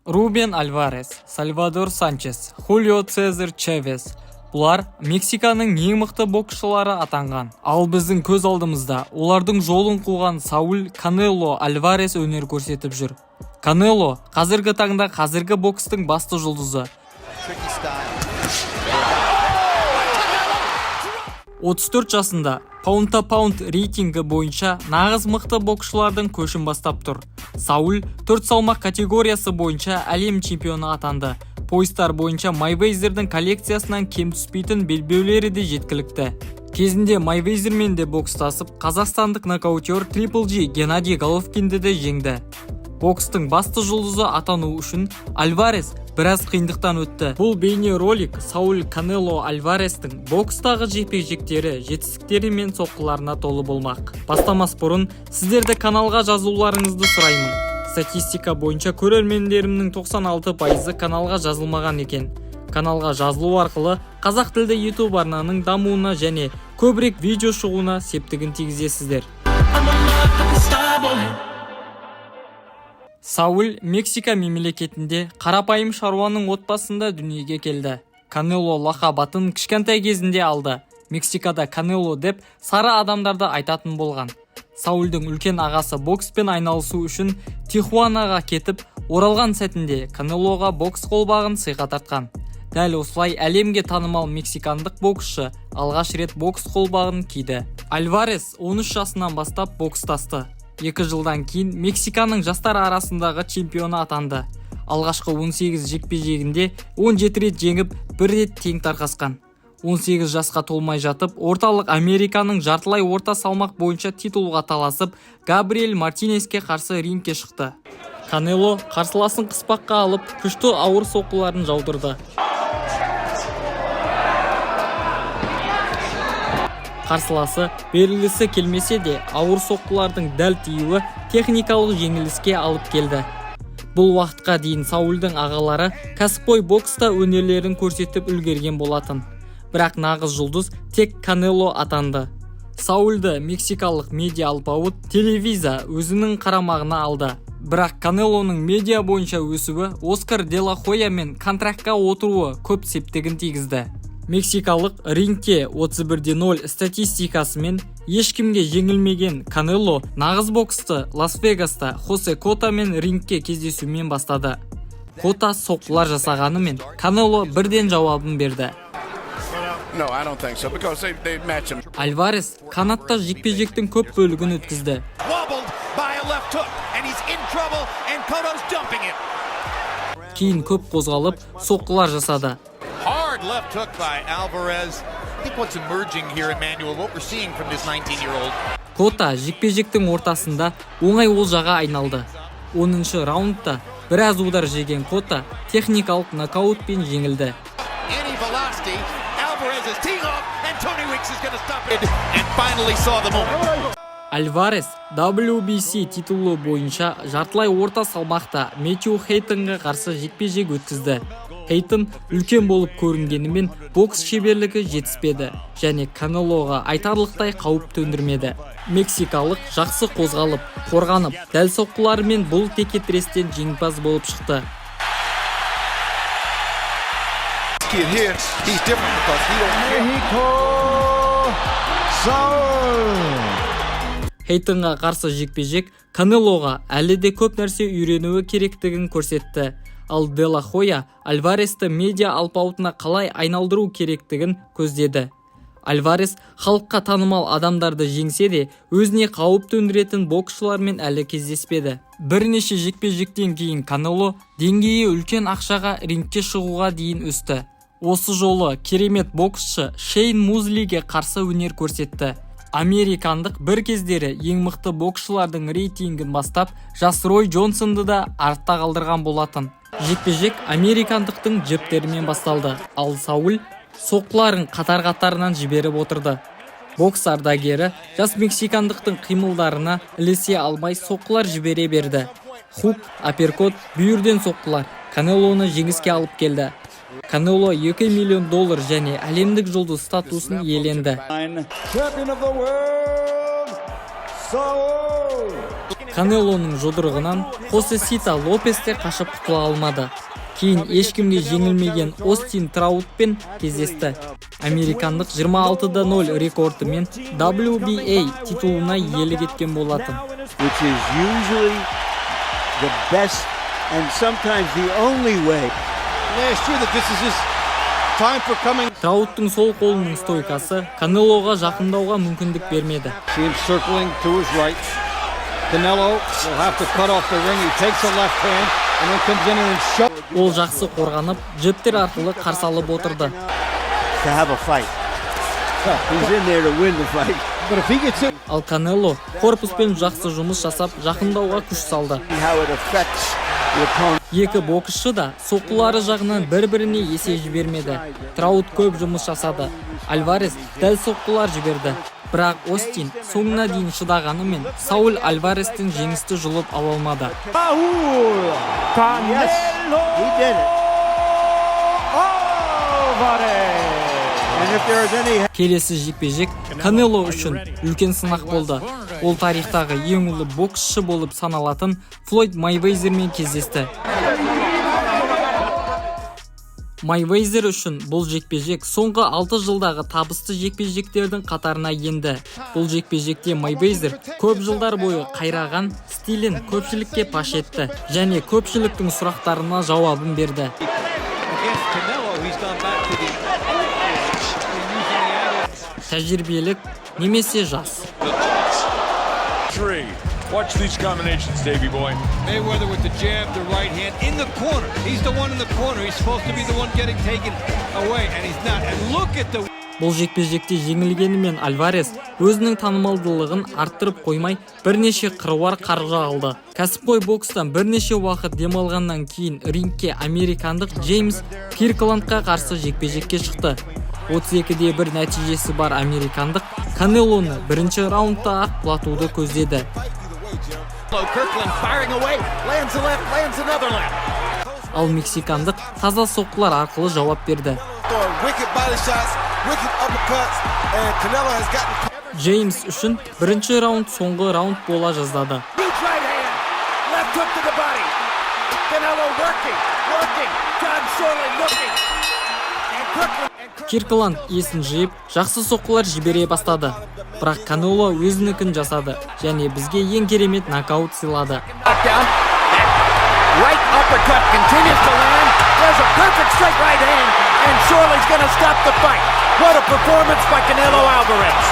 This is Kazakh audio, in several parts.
Рубен Альварес, Сальвадор Санчес, Хулио Цезар Чавес — бұлар Мексиканың ең мықты боксшылары атанған. Ал біздің көз алдымызда олардың жолын қуған Сауль Канело Альварес өнер көрсетіп жүр. Канело қазіргі таңда қазіргі бокстың басты жұлдызы. Tricky style. 34 жасында паундта-паунд рейтингі бойынша нағыз мықты боксшылардың көшін бастап тұр. Сауль төрт салмақ категориясы бойынша әлем чемпионы атанды. Поястар бойынша Майвезердің коллекциясынан кем түспейтін белбеулері де жеткілікті. Кезінде Майвезермен де бокстасып, қазақстандық нокаутер Трипл G Геннадий Головкинді де жеңді. Бокстың басты жұлдызы атану үшін Альварес біраз қиындықтан өтті. Бұл бейне ролик Сауль Канело Альварестің бокстағы жекпе-жектері, жетістіктері мен соққыларына толы болмақ. Бастамас бұрын сіздерді каналға жазуларыңызды сұраймын. Статистика бойынша көрермендерімнің 96%-ы каналға жазылмаған екен. Каналға жазылу арқылы қазақ тілді YouTube арнаның дамуына және көбірек видео шығуына септігін тигізесіздер. Сауль Мексика мемлекетінде қарапайым шаруаның отбасында дүниеге келді. Канело лақап атын кішкентай кезінде алды. Мексикада Канело деп сары адамдарды айтатын болған. Саульдың үлкен ағасы бокспен айналысу үшін Тихуанаға кетіп, оралған сәтінде Канелоға бокс қолғабын сыйға тартқан. Дәл осылай әлемге танымал мексикандық боксшы алғаш рет бокс қолғабын киді. Альварес 13 жасынан бастап бокстасты. 2 жылдан кейін Мексиканың жастар арасындағы чемпионы атанды. Алғашқы 18 жекпе-жегінде 17 рет жеңіп, бір рет тең тарқасқан. 18 жасқа толмай жатып, Орталық Американың жартылай орта салмақ бойынша титулға таласып, Габриэль Мартинеске қарсы рингке шықты. Канело қарсыласын қыспаққа алып, күшті ауыр соққыларын жаудырды. Қарсыласы берілгісі келмесе де, ауыр соққылардың дәл тиюі техникалық жеңіліске алып келді. Бұл уақытқа дейін Саульдың ағалары кәсіпқой бокста өнерлерін көрсетіп үлгерген болатын. Бірақ нағыз жұлдыз тек Канело атанды. Саульді мексикалық медиа алпауыт Телевиза өзінің қарамағына алды. Бірақ Канелоның медиа бойынша өсуі Оскар де ла Хойя мен контрактқа отыруы көп септігін тигізді. Мексикалық рингте 31-0 статистикасымен ешкімге жеңілмеген Канело нағыз боксты Лас-Вегаста Хосе Котамен рингке кездесумен бастады. Кота соққылар жасағанымен, Канело бірден жауабын берді. No, I don't think so because they match him. Альварес канатта жекпе-жектің көп бөлігін өткізді. Wobbled by a left hook, and he's in trouble, and Cotto's dumping him. Кейін көп қозғалып, соққылар жасады. Hard left hook by Alvarez. I think what's emerging here, Emmanuel, what we're seeing from this 19-year-old. Кота жекпе-жектің ортасында оңай олжаға айналды. 10 раундта біраз удар жеген Кота техникалық нокаутпен жеңілді. Any velocity. Alvarez is teeing off, and Tony Weeks is going to stop it. And finally saw the moment. Альварес WBC титулы бойынша жартылай орта салмақта Мэтью Хейтонға қарсы жекпе-жек өткізді. Хейтон үлкен болып көрінгенімен, бокс шеберлігі жетіспеді және Канелоға айтарлықтай қауіп төндірмеді. Мексикалық жақсы қозғалып, қорғанып, дәл соққыларымен бұл текетірестен жеңімпаз болып шықты. Kid here, he's different because he don't care. Mexico, Saul. Хейтонға қарсы жекпе-жек Канелоға әлі де көп нәрсе үйренуі керектігін көрсетті. Ал Де Ла Хойя Альваресті медиа алпауытына қалай айналдыру керектігін көздеді. Альварес халыққа танымал адамдарды жеңсе де, өзіне қауіп төндіретін боксшылармен әлі кездеспеді. Бірнеше жекпе-жектен кейін Канело деңгейі үлкен ақшаға рингке шығуға дейін өсті. Осы жолы керемет боксшы Шейн Музлиге қарсы өнер көрсетті. Американдық бір кездері ең мықты боксшылардың рейтингін бастап, жас Рой Джонсонды да артта қалдырған болатын. Жекпе-жек американдықтың джебтерімен басталды, ал Сауль соққыларын қатар-қатарынан жіберіп отырды. Бокс ардагері жас мексикандықтың қимылдарына ілесе алмай, соққылар жібере берді. Хук, апперкот, бүйірден соққылар Канелоны жеңіске алып келді. Канело 2 миллион доллар және әлемдік жұлдыз статусын иеленді. Champion of the world, Saul. Канелоның жұдырығынан Хосесита Лопес те қашып құтыла алмады. Кейін ешкімге жеңілмеген Остин Траутпен кездесті. Американдық 26-0 рекордымен WBA титулына иелік еткен болатын. Which is usually the best and sometimes the only way. Last year that this is his time for coming. Трауттың сол қолының стойкасы Канелоға жақындауға мүмкіндік бермеді. See him circling to his right. Canelo will have to cut off the ring. He takes a left hand and then comes in and shoves. Ол жақсы қорғанып, джебтер арқылы қарсы алып отырды. To have a fight. He's in there to win the fight. But if he gets in, Ал Канело корпуспен жақсы жұмыс жасап, жақындауға күш салды. How it affects the opponent. Екі боксшы да соққылары жағынан бір-біріне есе жібермеді. Траут көп жұмыс жасады. Альварес дәл соққылар жіберді. Бірақ Остин соңына дейін шыдағанымен, Сауль Альварестің жеңісті жұлып ала алмады. Saúl Yes, Canelo he did it. Alvarez. And if there is any Келесі жекпе-жек Канело үшін үлкен сынақ болды. Ол тарихтағы ең ұлы боксшы болып саналатын Флойд Майвезермен кездесті. Майвезер үшін бұл жекпе-жек соңғы 6 жылдағы табысты жекпе-жектердің қатарына енді. Бұл жекпе-жекте Майвезер көп жылдар бойы қайраған стилін көпшілікке паш етті және көпшіліктің сұрақтарына жауабын берді. Against Canelo, he's gone back to the using the angle. Тәжірибелік немесе жас. Three. Watch these combinations, Davey Boy. Mayweather with the jab, the right hand in the corner. He's the one in the corner. He's supposed to be the one getting taken away, and he's not. And look at the Бұл жекпе-жекте жеңілгенімен, Альварес өзінің танымалдылығын арттырып қоймай, бірнеше қыруар қаржы алды. Кәсіпқой бокстан бірнеше уақыт демалғаннан кейін рингке американдық Джеймс Киркландқа қарсы жекпе-жекке шықты. 32-де 1 нәтижесі бар американдық Канелоны бірінші раундта ақ құлатуды көздеді. Kirkland firing away, lands a left, lands another left. Ал мексикандық таза соққылар арқылы жауап берді. Throwing wicked body shots, wicked uppercuts, and Canelo has gotten Джеймс үшін бірінші раунд соңғы раунд бола жаздады. Huge right hand, left hook to the body. Canelo working, working. Jon Schorle looking. And Kirkland. And Kirkland Киркланд есін жиып, жақсы соққылар жібере бастады. Бірақ Канело өзінікін жасады және бізге ең керемет нокаут сыйлады. Knockdown. That right uppercut continues to land. There's a perfect straight right hand, and Schorle's going to stop the fight. What a performance by Canelo Alvarez.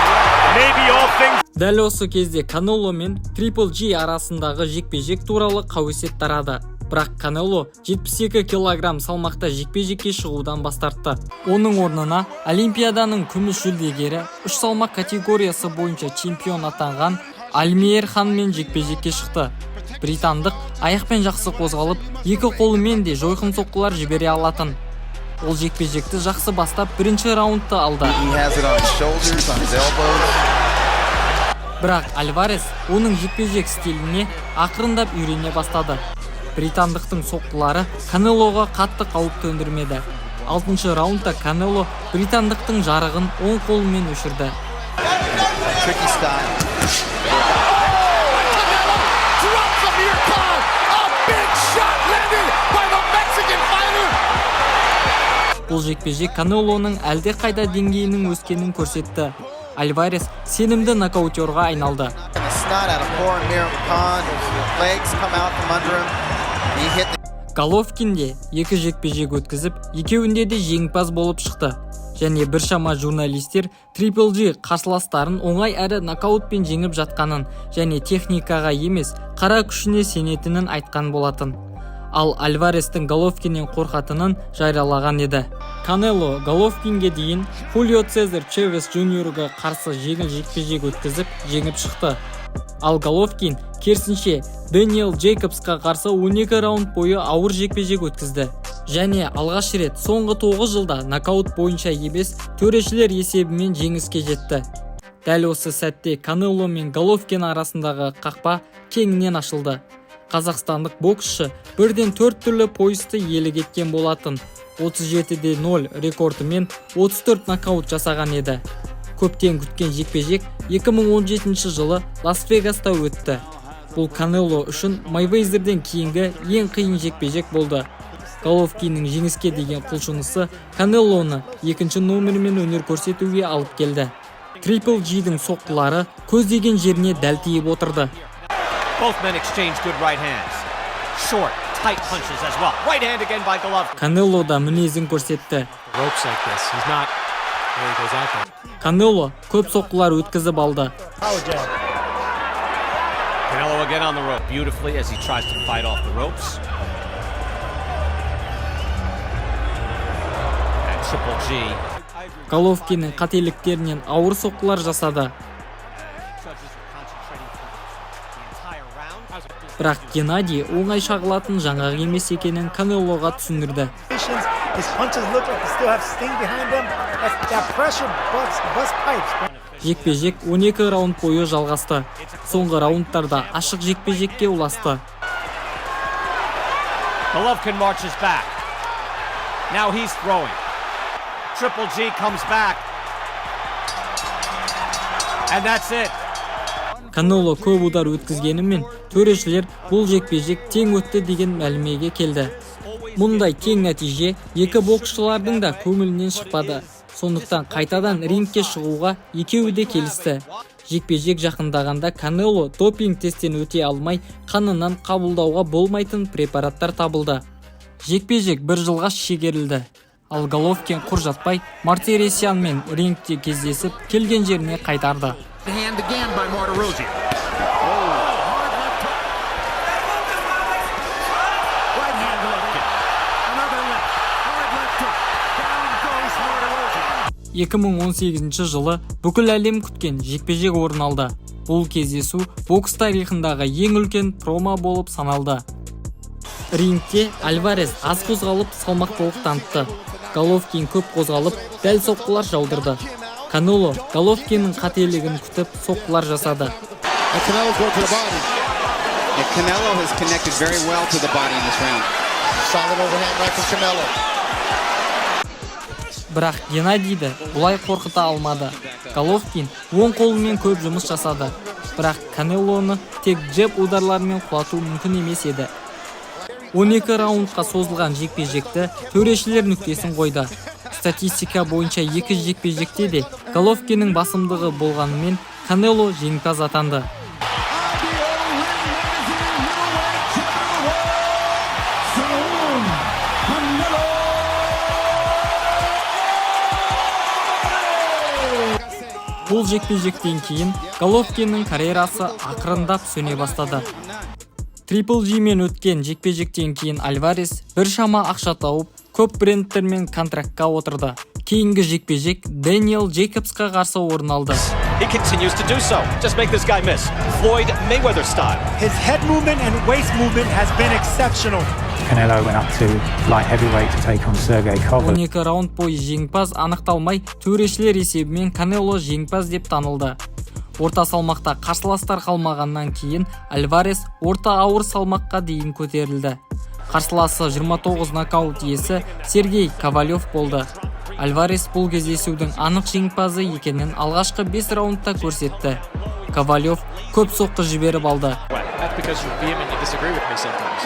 Maybe all things Дәл осы кезде Канело мен Трипл G арасындағы жекпе-жек туралы қауесет тарады. Бірақ Канело 72 килограмм салмақта жекпе-жекке шығудан бас тартты. Оның орнына Олимпиаданың күміс жүлдегері, үш салмақ категориясы бойынша чемпион атанған Амир Ханмен жекпе-жекке шықты. Британдық аяқпен жақсы қозғалып, екі қолымен де жойқын соққылар жібере алатын. Ол жекпе-жекті жақсы бастап, бірінші раундты алды. He has it on his shoulders, on his elbows. Бірақ Альварес оның жекпе-жек стиліне ақырындап үйрене бастады. Британдықтың соққылары Канелоға қатты қауіп төндірмеді. Алтыншы раундта Канело британдықтың жарығын оң қолымен өшірді. Tricky style. Canelo drops Amir Khan. A big shot landed by the Mexican fighter. Бұл жекпе-жек Канелоның әлде қайда деңгейінің өскенін көрсетті. Альварес сенімді нокаутерға айналды. And the snot out of poor Amir Khan. His legs come out from under him. He hit the Головкин де екі жекпе-жек өткізіп, екеуінде де жеңімпаз болып шықты. Және біршама журналистер Трипл G қарсыластарын оңай әрі нокаутпен жеңіп жатқанын және техникаға емес, қара күшіне сенетінін айтқан болатын. Ал Альварестің Головкиннен қорқатынын жариялаған еді. Канело Головкинге дейін Хулио Цезар Чавес Джуниорға қарсы жеңіл жекпе-жек өткізіп, жеңіп шықты. Ал Головкин керісінше Дэниел Джейкобсқа қарсы 12 раунд бойы ауыр жекпе-жек өткізді. Және алғаш рет соңғы 9 жылда нокаут бойынша емес, төрешілер есебімен жеңіске жетті. Дәл осы сәтте Канело мен Головкин арасындағы қақпа кеңінен ашылды. Қазақстандық боксшы бірден төрт түрлі поясты иелік еткен болатын. 37-де 0 рекордымен 34 нокаут жасаған еді. Көптен күткен жекпе-жек 2017 жылы Лас-Вегаста өтті. Бұл Канело үшін Мейвезерден кейінгі ең қиын жекпе-жек болды. Головкиннің жеңіске деген құлшынысы Канелоны екінші номермен өнер көрсетуге алып келді. Трипл G'дің соққылары көздеген жеріне дәл тиіп отырды. Both men exchange good right hands. Short, tight punches as well. Right hand again by Golovkin. Канело да мінезін көрсетті. Ropes like this. He's not. There he goes out there. Канело көп соққылар өткізіп алды. Power jab. Canelo again on the rope beautifully as he tries to fight off the ropes. And Triple G. Головкиннің қателіктерінен ауыр соққылар жасады. Judges were concentrating for the entire round. Бірақ Геннадий оңай шағылатын жаңғақ емес екенін Канелоға түсіндірді. His punches look like they still have sting behind them. That pressure bust pipes. Жекпе-жек 12 раунд бойы жалғасты. Соңғы раундтарда ашық жекпе-жекке ұласты. Golovkin marches back. Now he's throwing. Triple G comes back. And that's it. Канело көп удар өткізгенімен, төрешілер бұл жекпе-жек тең өтті деген мәлімеге келді. Мұндай тең нәтиже екі боксшылардың да көңілінен шықпады. Сондықтан қайтадан рингке шығуға екеуі де келісті. Жекпе-жек жақындағанда Канело допинг тесттен өте алмай, қанынан қабылдауға болмайтын препараттар табылды. Жекпе-жек бір жылға шегерілді. Ал Головкин құр жатпай, Мартиросянмен рингте кездесіп, келген жеріне қайтарды. Hand again by Martirosyan. Hard left hook. Right hand Golovkin. Another left. Hard left hook. Down goes Martirosyan. 2018 жылы бүкіл әлем күткен жекпе-жек орын алды. Бұл кездесу бокс тарихындағы ең үлкен промо болып саналды. Рингте Альварес аз қозғалып, салмақтылық танытты. Головкин көп қозғалып, дәл соққылар жаудырды. Канело Головкиннің қателігін күтіп, соққылар жасады. And Canelo's going to the body. Yeah, Canelo has connected very well to the body in this round. Solid overhand right from Canelo. Бірақ Геннадийді бұлай қорқыта алмады. Головкин оң қолымен көп жұмыс жасады. Бірақ Канелоны тек джеб ударларымен құлату мүмкін емес еді. 12 раундқа созылған жекпе-жекті төрешілер нүктесін қойды. Статистика бойынша екі жекпе-жекте де Головкиннің басымдығы болғанымен, Канело жеңімпаз атанды. IBO Ring Magazine middleweight champion of the world, Saul Canelo Alvarez. Бұл жекпе-жектен кейін Головкиннің карьерасы ақырындап сөне бастады. Трипл G мен өткен жекпе-жектен кейін Альварес біршама ақша тауып, көп брендтермен контрактқа отырды. Кейінгі жекпе-жек Дэниел Джейкобсқа қарсы орын алды. He continues to do so. Just make this guy miss. Floyd Mayweather style. His head movement and waist movement has been exceptional. Canelo went up to light heavyweight to take on Sergey Kovalev. 12 раунд бойы жеңімпаз анықталмай, төрешілер есебімен Канело жеңімпаз деп танылды. Орта салмақта қарсыластар қалмағаннан кейін Альварес орта ауыр салмаққа дейін көтерілді. Қарсыласы 29 нокаут иесі Сергей Ковалев болды. Альварес бұл кездесудің анық жеңімпазы екенін алғашқы 5 раундта көрсетті. Ковалев көп соққы жіберіп алды. That's because you vehemently disagree with me sometimes.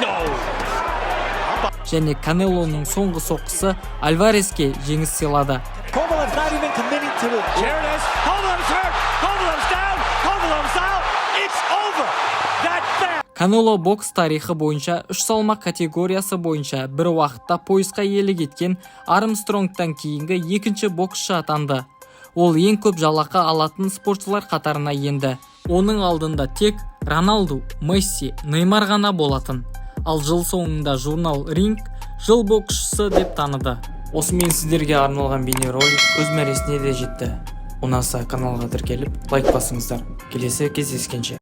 Және Канелоның соңғы соққысы Альвареске жеңіс сыйлады. Kovalev's not even committing to the. There it is. Kovalev's hurt. Kovalev's down. Kovalev's out. It's over. That fast. Канело бокс тарихы бойынша үш салмақ категориясы бойынша бір уақытта поясқа иелік еткен Армстронгтан кейінгі екінші боксшы атанды. Ол ең көп жалақы алатын спортшылар қатарына енді. Оның алдында тек Роналду, Месси, Неймар ғана болатын. Ал жыл соңында журнал Ринг жыл боксшысы деп таныды. Осымен сіздерге арналған бейнеролик өз мәресіне де жетті. Ұнаса, каналға тіркеліп, лайк басыңыздар. Келесі кездескенше.